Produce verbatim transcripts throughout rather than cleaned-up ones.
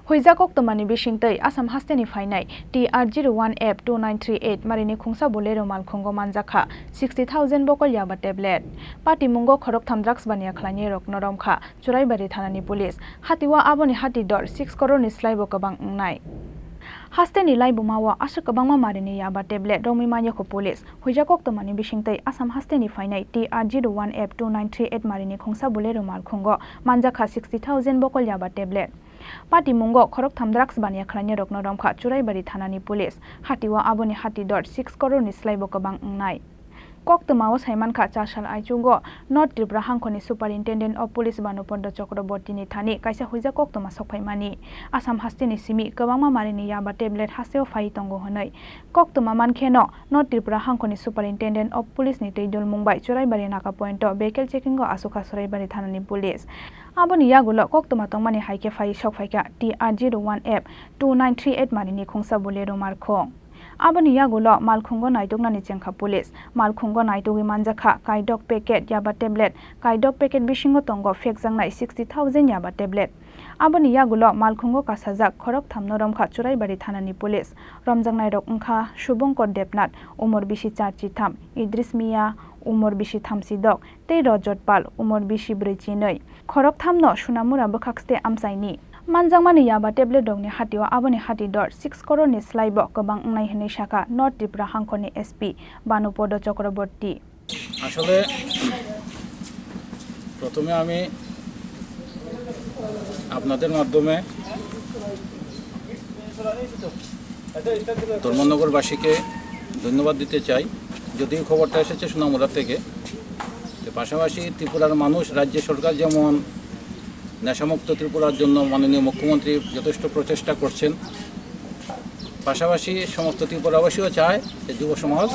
Huijak koktwmani bisingtwi Assam hasteni phainai T R zero one F two nine three eight marini khungsa Bolero malkhungo manjakha sixty thousand bokol yaba tablet. Patimungo khoroktham drugs baniya khlainairokno romkha Churaibari thanani police. Hatio aboni hati dor six crore ni slaibo kwbang wngnai. Hasteni laibumao aswk kwbangma marini yaba tablet romwi manyakho police. Huijak koktwmani bisingtwi Assam hasteni phainai T R zero one F two nine three eight marini khungsa Bolero malkhungo manjakha sixty thousand bokol yaba tablet. Patimungo khoroktham drugs baniya khlainairokno romkha Churaibari thanani police. Hatio aboni hati dor six crore ni slaibo kwbang wngnai. Koktwmao saimankha, chasal aichugo North Tripura hangkhorni Superintendent of Police Bhanupada Chakrabortini thani kaisa huijak koktwma sokphaimani. Assam hasteni simi kwbangma marini yaba tablet hasteo phai tongo hwnwi koktwma mankheno North Tripura hangkhorni Superintendent of Police ni twi dulmung bai Churaibari naka pointo vehicle checkingo asukha Churaibari thanani police. Aboni yagulo koktwma tongmani hai khe phai sokphaikha T R zero one F two nine three eight marini khungsa Bolero malkhung. Aboni yagulo malkhungo naituknani chengkha police. Malkhungo naitugwi manjakha kaidok packet yaba tablet, kaidok packet bisingo tongo phekjaknai sixty thousand yaba tablet. Aboni yagulo malkhungo kasajak khorokthamno romkha Churaibari thanani police. Romjaknairok wngkha Subhankar Debnath, umor bisi char chitham, Idris Mia, umor bisi thamsidok, tei Rajot Pal, umor bisi brwi chinwi. Khorokthamno Sunamura bwkhakste amchaini. Manjakmani yaba tablet rokni hatio aboni hati dor six crore ni slaibo kwbang wngnai hwnwi sakha North Tripura hangkhorni S P Bhanupada Chakraborty. আসলে প্রথমে আমি আপনাদের মাধ্যমে ধর্মনগরবাসীকে ধন্যবাদ দিতে চাই। যদিও খবরটা এসেছে সোনামুড়া থেকে, তো পাশাপাশি ত্রিপুরার মানুষ, রাজ্য সরকার যেমন নেশামুক্ত ত্রিপুরার জন্য মাননীয় মুখ্যমন্ত্রী যথেষ্ট প্রচেষ্টা করছেন, পাশাপাশি সমস্ত ত্রিপুরাবাসীও চায় যে যুব সমাজ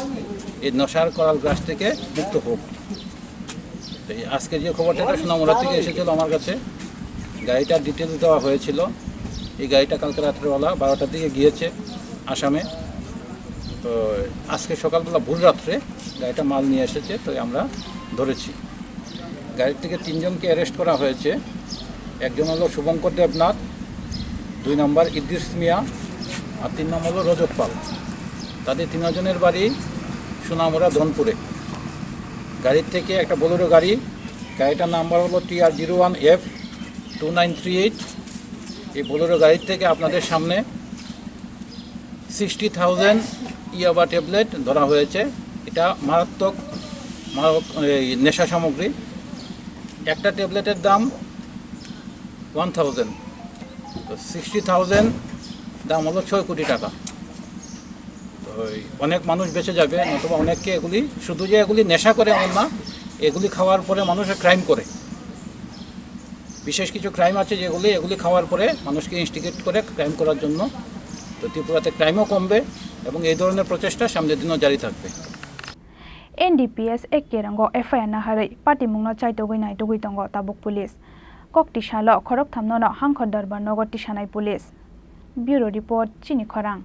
এই নেশার করাল গ্রাস থেকে মুক্ত হোক। তো এই আজকে যে খবরটা, এটা সোনামুড়া থেকে এসেছিল আমার কাছে, গাড়িটার ডিটেলস দেওয়া হয়েছিল। এই গাড়িটা কালকে রাত্রেবেলা বারোটার দিকে গিয়েছে আসামে। তো আজকে সকালবেলা ভোর রাত্রে গাড়িটা মাল নিয়ে এসেছে, তো আমরা ধরেছি। গাড়ি থেকে তিনজনকে অ্যারেস্ট করা হয়েছে। একজন হলো শুভঙ্কর দেবনাথ, দুই নম্বর ইদ্রিস মিয়া, আর তিন নম্বর হলো রজত পাল। তাদের তিনজনের বাড়ি সোনামুড়া ধনপুরে। গাড়ির থেকে একটা বোলেরো গাড়ি, গাড়িটার নাম্বার হলো T R zero one F two nine three eight। এই বোলেরো গাড়ির থেকে আপনাদের সামনে সিক্সটি থাউজেন্ড ইয়াবা ট্যাবলেট ধরা হয়েছে। এটা মারাত্মক, মারাত্মক এই নেশা সামগ্রী। একটা ট্যাবলেটের দাম ওয়ান থাউজেন্ড। তো সিক্সটি থাউজেন্ড দাম হলো ছয় কোটি টাকা। তো এই অনেক মানুষ বেঁচে যাবে, নতুবা অনেককে এগুলি, শুধু যে এগুলি নেশা করে এমন না, এগুলি খাওয়ার পরে মানুষে ক্রাইম করে। বিশেষ কিছু ক্রাইম আছে যেগুলি, এগুলি খাওয়ার পরে মানুষকে ইনস্টিগেট করে ক্রাইম করার জন্য। তো ত্রিপুরাতে ক্রাইমও কমবে এবং এই ধরনের প্রচেষ্টা সামনের দিনও জারি থাকবে। N D P S K Kerango F I R naharwi patimungno chaitugwi naitugwi tongo tabuk police. Kok tisalo khorokthamnono hangkhor dorbar nogo tisanai police. Bureau report, Chini Khorang.